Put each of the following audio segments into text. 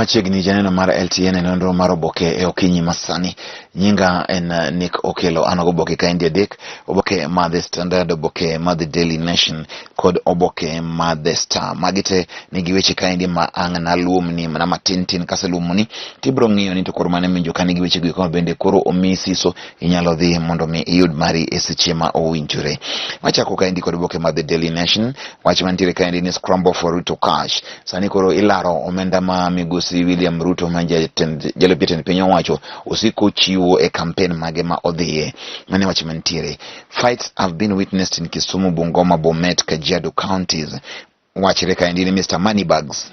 Machiegni janeno mar LTN e nonro mar oboke e okinyi masani. Nyinga en Nick Okelo, an goboke kaendi adek, oboke mar The Standard, oboke mar The Daily Nation kod oboke mar The Star. Magi te nigi weche kaendi ma ang' naluomni mana matin tin kaseluomoni tibiro ng'iyo ni to koro mane minjo ka nigi weche go eko ma bende koro omiyi siso inyalo dhi mondo mi iyud mari e seche ma owinjore. Wachako kaendi kod oboke mar The Daily Nation, wach mantiere kaendi ni scramble for Ruto cash. Sani koro ilaro omenda ma migosi William Ruto ma jatend jalup jatend piny owacho osiko chiwo e kampen mage ma odhiye. Mano e wach mantiere. Fights have been witnessed in Kisumu, Bungoma, Bomet, Kajiado counties. Wachre kaendi ni Mr. Moneybags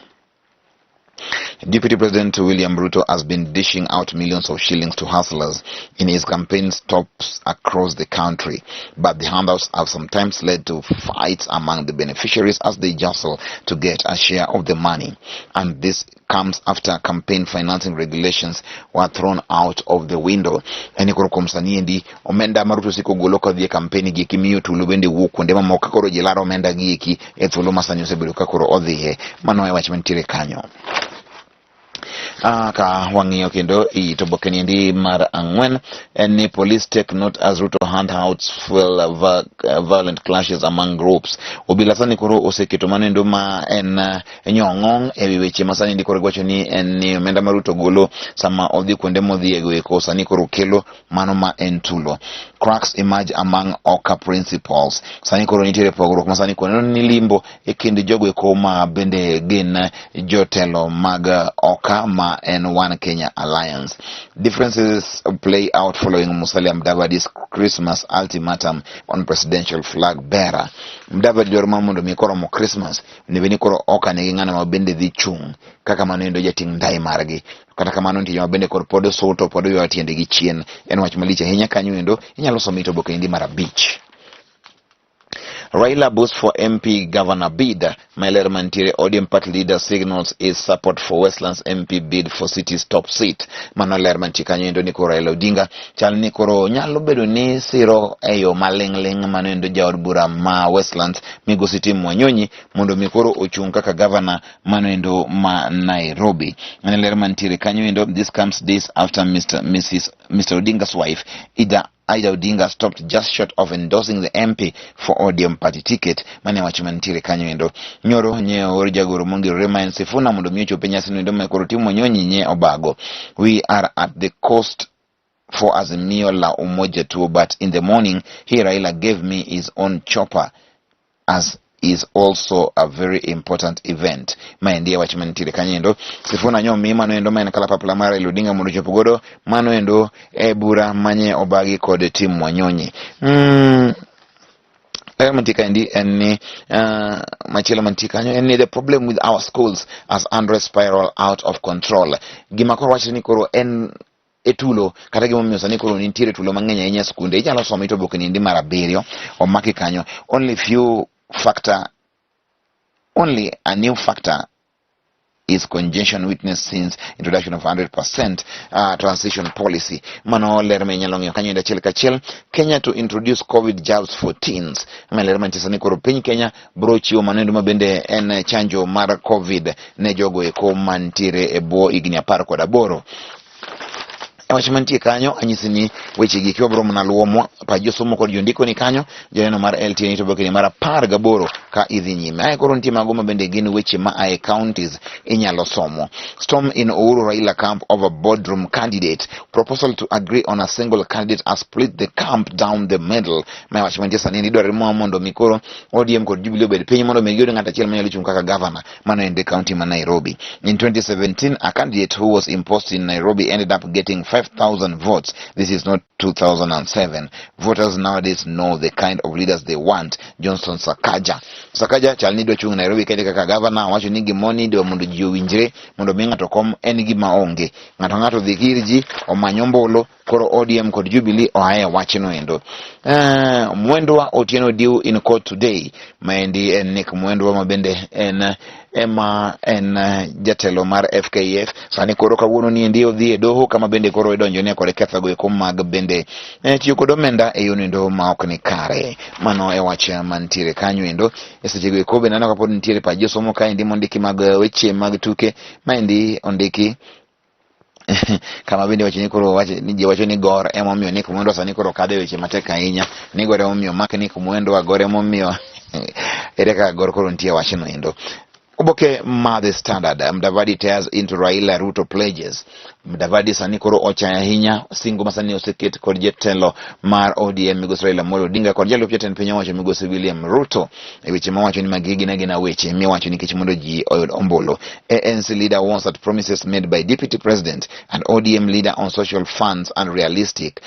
Deputy President William Ruto has been dishing out millions of shillings to hustlers in his campaign stops across the country. But the handouts have sometimes led to fights among the beneficiaries as they jostle to get a share of the money. And this comes after campaign financing regulations were thrown out of the window. En koro kuom sani endi omenda ma Ruto osiko golo kodhi e campaign gi eki miyo tulo bende wuok kuonde mamoko ka koro ji laro omenda gi eki e thuolo ma sani osebedo ka koro odhiye. Mano e wach mantiere kanyo. Ka wang'iyo kendo it oboke ni endi mar ang'wen en ni police take note as Ruto handouts fuel violent clashes among groups. Obila sani koro oseketo mano endo ma en nyong'ong e wi weche ma sani koro giwacho ni en ni omenda ma Ruto golo sama odhi kuonde modhiye go eko sani koro kelo mano ma en tulo. Cracks emerge among Oka principals. Sani koro nitiere pogruok ma sani koro ni limbo e kind jogo eko ma bende gin jotelo mag Oka ma en One Kenya Alliance. Differences play out following Musalia Mudavadi's Christmas ultimatum on presidential flag bearer. Mudavadi dwaro mar mondo mi koromo Christmas onego bed ni koro Oka nigi ng'ano ma bende dhi chung' kaka mano endo jating' ndai margi. Kata kamano nitie joma bende koro pod suto pod ywayo tiendegi chien. En wach malich ahinya kanyo endo inyalo somo it oboke endi mar abich. Raila boost for MP governor bid. Maler mantiere ODM party leader signals his support for Westlands MP bid for city's top seat. Mano ler mantie kanyo endo ni koro Raila Odinga chal ni koro nyalo bedo ni siro e yo maling'ling' mano endo jaod bura ma Westlands migosi Tim Wanyonyi mondo mi koro ochung' kaka governor mano endo ma Nairobi. Mano ler mantiere kanyo endo. This comes days after Mr. Mrs. Mr. Odinga's wife Ida Odinga stopped just short of endorsing the MP for ODM party ticket. Mane wach mantiere kanyo endo. Nyoro nye oor jagoro mongirore ma en Sifuna mondo mi ochop e nyasi no endo ma koro Tim Wanyonyi nye obago. We are at the coast for Azimio la Umoja tour, but in the morning he Raila gave me his own chopper as is also a very important event. Maendi e wach mantiere kanyo endo. Sifuna nyo mi mano endo ma en kalapapla mar Raila Odinga mondo ochop godo mano endo e bura manye obagi kod Tim Wanyonyi. Ler mantie kaendi en ni machielo mantie kanyo en ni the problem with our schools as unrest spiral out of control. Gima koro wachre ni koro en e tulo kata gimomiyo sani koro nitiere tulo mang'eny ahinya e skunde inyalo somo it oboke niendi mar abiriyo omaki kanyo only few factor only a new factor is congestion witnessed since introduction of 100% transition policy. Mano ler ma inyalo ng'iyo kanyo achiel kachiel. Kenya to introduce COVID jabs for teens. Ma ler mantie sani koro piny Kenya bro chiwo mano endo ma bende en chanjo mar COVID ne jogo eko mantiere e bwo higni 18. E wach mantie kanyo anyisi ni weche gi wabro mana luwo pa josomo kod jondiko ni kanyo joneno mar LTN to oboke ni mar 18 ka idhi nyime. Ae koro nitie mago ma bende gin weche ma ae counties inyalo somo. Storm in Uhuru Raila camp over boardroom candidate. Proposal to agree on a single candidate has split the camp down the middle. Ma wach mantie sani ni dwarore moa mondo mi koro ODM kod Jubilee obed piny mondo mi giyud ng'at achiel manyalo chung' kaka governor mano ende county ma Nairobi. In 2017, a candidate who was imposed in Nairobi ended up getting 5,000 votes. This is not 2007. Voters nowadays know the kind of leaders they want. Johnson Sakaja. Sakaja chal ni dwa chung' Nairobi kende kaka governor wacho ni gimoni idwa mondo ji owinjre mondo mi ng'ato kom en gima onge. Ng'ato ng'ato dhi ir ji omany ombulu Koro ODM kod Jubilee oaye wachno endo. Mwendwa Otieno due in court today. Maendi en Nick Mwendwa ma bende en ema en jatelo mar FKF. Sani koro kawuono ni endi odhi e doho kama bende koro idonjone kod kethogo eko mag bende tiyo kod omenda e yono endo ma ok ni kare. Mano e wach mantiere kanyo endo. E sechego eko bende aneno kapod nitiere pach josomo kaendi mondiki mag weche mag tuke maendi ondiki kama bende wacho ni koro wacho ni ji wacho ni Gor ema omiyo Nick Mwendwa sani koro kadho e weche matek ahinya ni Gor ema omiyo mak Nick Mwendwa, Gor ema omiyo ere kaka Gor koro nitie wachno endo. Oboke ma The Standard, Mudavadi tears into Raila Ruto pledges. Mudavadi sani koro ochayo ahinya singo ma sani oseket kod jatelo mar ODM migosi Raila Amolo Odinga kod jalup jatend piny owacho migosi William Ruto e weche mawacho ni magi gin agina weche miwacho nikech mondo ji oyud ombulu. ANC leader warns that promises made by deputy president and ODM leader on social funds unrealistic,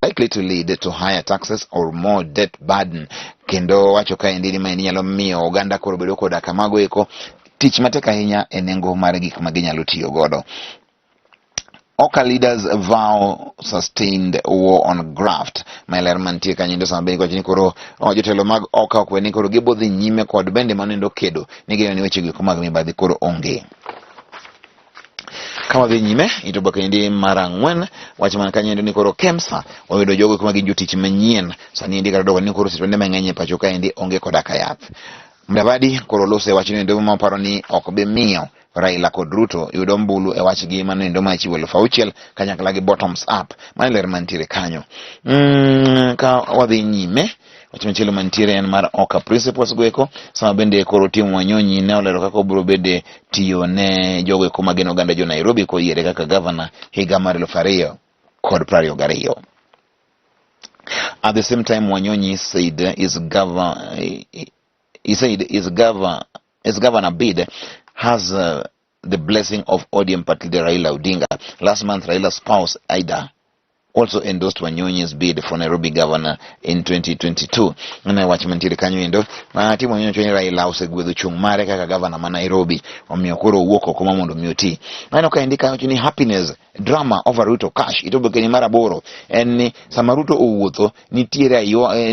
likely to lead to higher taxes or more debt burden. Kendo wacho kaendi ni maendi nyalo miyo oganda koro bedo koda kamago eko tich matek ahinya e nengo mar gik ma ginyalo tiyo godo. Oka leaders vow sustained war on graft. Ma ler mantie kanyo endo sama bende ni koro jotelo mag Oka okwe ni koro gibo dhi nyime kod bende manendo kedo ni gineno ni weche go mag mibadhi koro onge. Ka wadhi nyime, ito oboke endi mar ang'wen wach man kanyo endo ni koro KEMSA oyudo jogo kuma gin jotich manyien. Sani endi kata doko ni koro osiptende mang'eny e pacho kaendi onge koda ka yath. Mudavadi koro loso e wachno endo ma oparo ni ok bi miyo Raila kod Ruto yudo ombulu e wachgi mano endo mar chiwo 6,000 kanyakla gi bottoms up. Mano ler mantiere kanyo. Ka wadhi nyime, wach machielo mantiere en mar Oka Principles goeko, sama bende koro Tim Wanyonyi ne olero kaka obiro bede tiyo ne jogo eko ma gin oganda jo Nairobi koyiere kaka gavana higa mar 2022. At the same time, Wanyonyi said his governor, he said his governor, his governor bid has the blessing of ODM party leader Raila Odinga. Last month, Raila's spouse, Ida, also endorsed Wanyonyi's bid for Nairobi governor in 2022. Mano e wach mantiere kanyo endo. Ma Tim Wanyonyi wacho ni Raila osegwedho chung' mare kaka gavana ma Nairobi. Omiyo koro owuok oko ma mondo mi oti. Aneno ka endi wacho ni happiness drama over Ruto cash. Ito oboke ni mar aboro en ni sama Ruto owuotho nitiere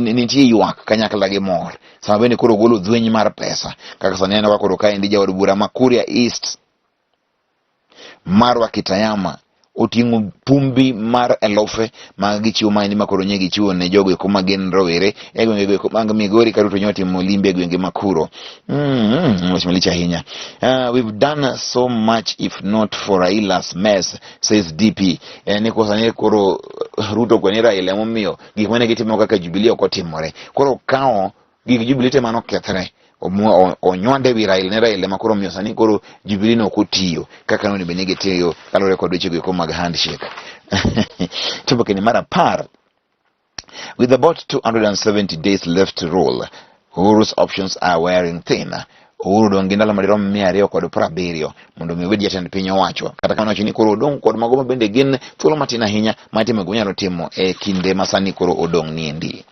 nitie ywak kanyakla gi mor. Sama bende koro ogolo dhweny mar pesa. Kaka sani aneno ka koro kaendi jaod bura ma Kuria East Marwa Kitayama oting'o pumbi mar elofe ma gichiwo maendi ma koro nye gichiwo ne jogo eko ma gin rowere e gwenge go eko mag Migori ka Ruto nyo timo limbe e gwenge ma kuro. Wach malich ahinya. We've done so much if not for Raila's mess, says DP. Ni kosa ni koro Ruto kweni Raila emomiyo gik mane gitimo kaka Jubilee ok otimore. Koro kawo gik Jubilee te mano kethre onywande wi Raila ne Raila ema koro omiyo sani koro Jubilee no ok otiyo kaka nonego bed ni gitiyo kaluwore kod weche go eko mag handshake. Chopo kinde mar 10. With about 270 days left to roll, Uhuru's options are wearing thin. Uhuru odong' gi ndalo madirom 270 mondo mi obed jatend piny owacho. Kata kamano wacho ni koro odong' kod mago ma bende gin thuolo matin ahinya ma timo gima onyalo timo e kinde ma sani koro odong' niendi.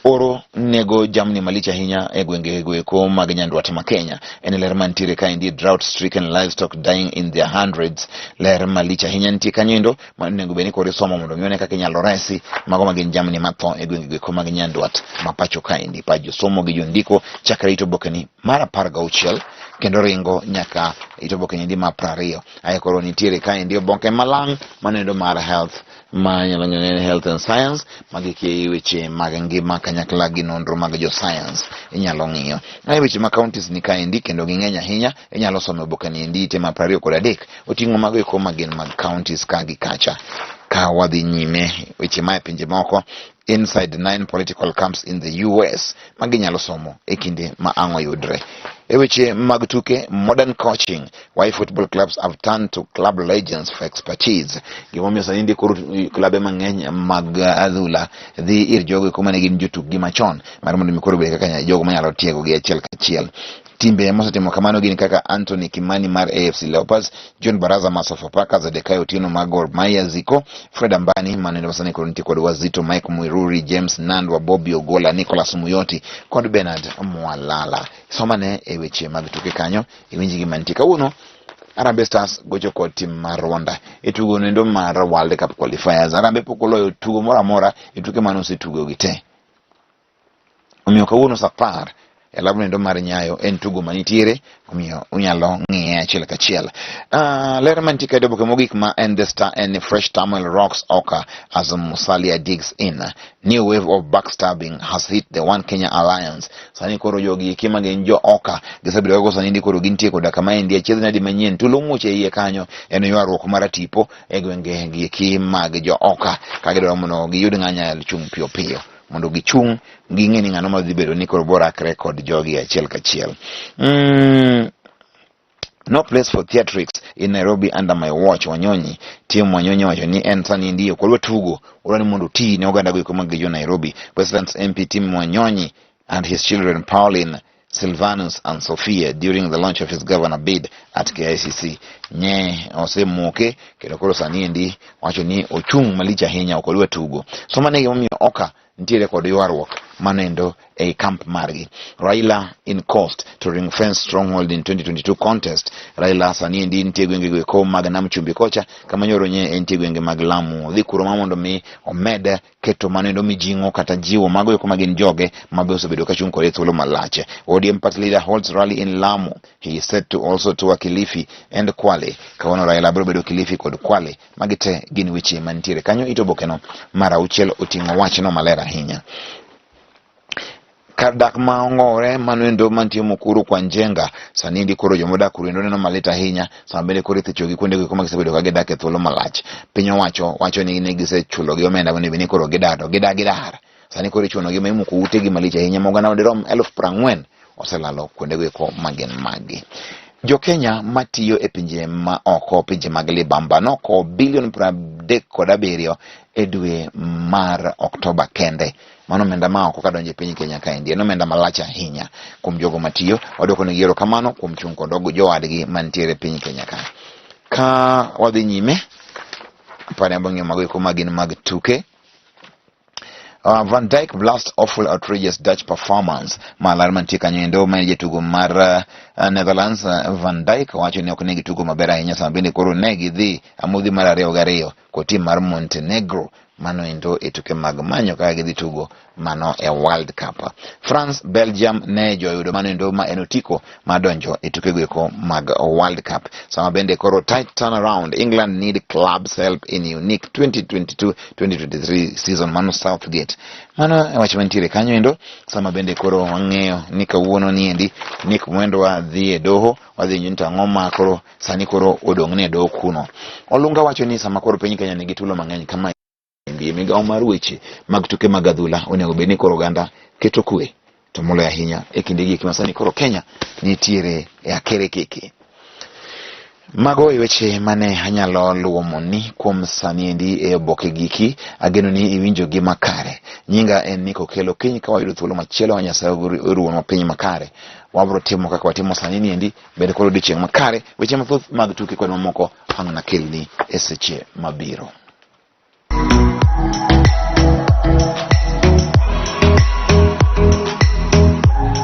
Oro nego jamni malich ahinya e gwenge goeko mag Nyandwat ma Kenya. En ler mantiere kaendi, drought stricken livestock dying in their hundreds. Ler malich ahinya nitie kanyo endo ma onego bed ni koro isomo mondo mi one kaka inyalo resi mago ma gin jamni matho e gwenge goeko mag Nyandwat ma pacho kaendi. Pa josomo gi jondiko chakre it obokeni mar 16 kendo ringo nyaka it obokeni endi mar 20. Ae koro nitiere kaendi oboke malang' mano endo mar health ma inyalo ng'eyo ni health and science magi ki weche mag ngima kanyakla gi nonro mag jo science inyalo ng'iyo. Ae weche ma counties ni kaendi kendo ging'eny ahinya inyalo somo oboke ni endi ite mar 23 oting'o mago eko ma gin mag counties ka gi kacha. Ka wadhi nyime weche ma e pinje moko inside 9 political camps in the US ma ginyalo somo e kinde ma ang' oyudre. E weche mag tuke, modern coaching, why football clubs have turned to club legends for expertise. Gimomiyo sani ndi koro klabe mang'eny mag adhula dhi ir jogo eko mane gin jotukgi machon mar mondo mi koro obed kaka jogo manyalo tiegogi achiel kachiel. Timbe mosetimo kamano gin kaka Anthony Kimani mar AFC Leopards, John Baraza mar Sofapaka, Zedekiah Otieno mar Gor Mahia, Zico, Fred Ambani mane sani koro nitie kod Wazito, Mike Muiruri, James Nandwa, Bobby Ogola, Nicholas Muyoti kod Bernard Mwalala. Somane e weche mag tuke kanyo, iwinj gima nitie kawuono. Harambee Stars gocho kod tim mar Rwanda e tugo nendo mar World Cup qualifiers. Harambee pok oloyo tugo moro amora e tuke mane osetugo gi te. Omiyo kawuono saa 10 e labu nendo mar Nyayo en tugo manitiere, omiyo unyalo ng'iye achiel kachiel. Ler mantie ka oboke mogik ma en The Star en ni fresh turmoil rocks Oka as Musalia digs in. New wave of backstabbing has hit the One Kenya Alliance. Sani koro jogi eki ma gin jo Oka gisebedo kaka sani ndi koro gintie koda kama endi achiedh nadi manyien tulo muoch e iye kanyo en ywaruok mar tipo e gwenge gi eki mag jo Oka ka gidwaro mondo giyud ng'anya chung' piyo piyo mondo gichung' ging'e ni ng'ano ma dhi bedo ni koro borakre kod jogi achiel kachiel. No place for theatrics in Nairobi under my watch. Wanyonyi, Tim Wanyonyi wacho ni en sani ndiyo ok odwa tugo, odwa ni mondo oti ne oganda go eko mag jo Nairobi. Westlands MP Tim Wanyonyi and his children Pauline, Silvanus and Sophia during the launch of his governor bid at KICC. Nye osemoke kendo koro sani endi wacho ni ochung' malich ahinya ok odwa tugo. So mano e gimomiyo Oka nitiere kod ywaruok manendo ei camp margi. Raila in cost to ring fence stronghold in 2022 contest. Raila sani endi nitie gwenge go eko mag Nam Chumbi kocha kama nyoro nye entie gwenge mag Lamu. Odhi kuro ma mondo mi omed keto mano endo mijing'o kata jiwo mago eko ma gin joge ma be osebedo ka chung' kode thuolo malach. ODM party leader holds rally in Lamu. He is said to also tour Kilifi and Kwale. Kawuono Raila biro bedo Kilifi kod Kwale. Magi te gin weche mantiere kanyo. It obokeno mar auchiel oting'o wachno maler ahinya. Kar dak ma ong'ore mano endo mantie Mukuru kwa Njenga sani endi koro jomodak kuro endo neno malit ahinya sama bende koro ithichogi kuonde go ma gisebedo ka gidak e thuolo malach. Piny owacho wacho ni ne gisechulogi omenda monego bed ni koro gidar to gidagi dar. Sani koro ichunogi ma imuko utegi malich ahinya ma oganda madirom 40,000 oselalo kuondego eko ma gin maggi. Jo Kenya matiyo e pinje ma oko, pinje mag libamba nokowo bilion 37 e dwe mar Oktoba kende. Mano omenda ma oko kadonjo e piny Kenya kaendi en omenda malach ahinya kuom jogo matiyo. Wadwoko negi erokamano kuom chung' kod jowadgi mantiere e piny Kenya ka. Ka wadhi nyime, apani abong'iyo mago eko ma gin mag tuke. Van Dijk blast awful outrageous Dutch performance. Malar mantie kanyo endo ma en jatugo mar Netherlands Van Dijk wacho ni ok ne gitugo maber ahinya sama bende koro ne gidhi amodhi mar 2-2 kod tim mar Montenegro mano endo e tuke mag manyo kaka gidhi tugo mano e World Cup. France, Belgium ne joyudo mano endo ma en otiko mar donjo e tukego eko mag World Cup. Sama bende koro tight turnaround, England need clubs help in unique 2022-2023 season, mano Southgate. Mano e wach mantiere kanyo endo. Sama bende koro wang'eyo ni kawuono niendi Nick Mwendwa dhi e doho, wadhi nyi to ang'o ma koro sani koro odong' ne doho kuno. Olunga wacho ni sama koro piny Kenya nigi tulo mang'eny kama endi, migawo mar weche mag tuke mag adhula onego bed ni koro oganda keto kwe to moloyo ahinya e kinde gi ma sani koro Kenya nitiere e akere keke. Mago e weche mane anyalo luwo moni kuom sani endi e oboke giki. Ageno ni iwinjo gi makare. Nyinga en Nick Okello. Kiny ka wayudo thuolo machielo ma Nyasaye oruwonwa piny makare, wabro timo kaka watimo sani ni endi. Bed kod odiochieng' makare. Weche mathoth mag tuke kod mamoko ang' nakelni e seche mabiro.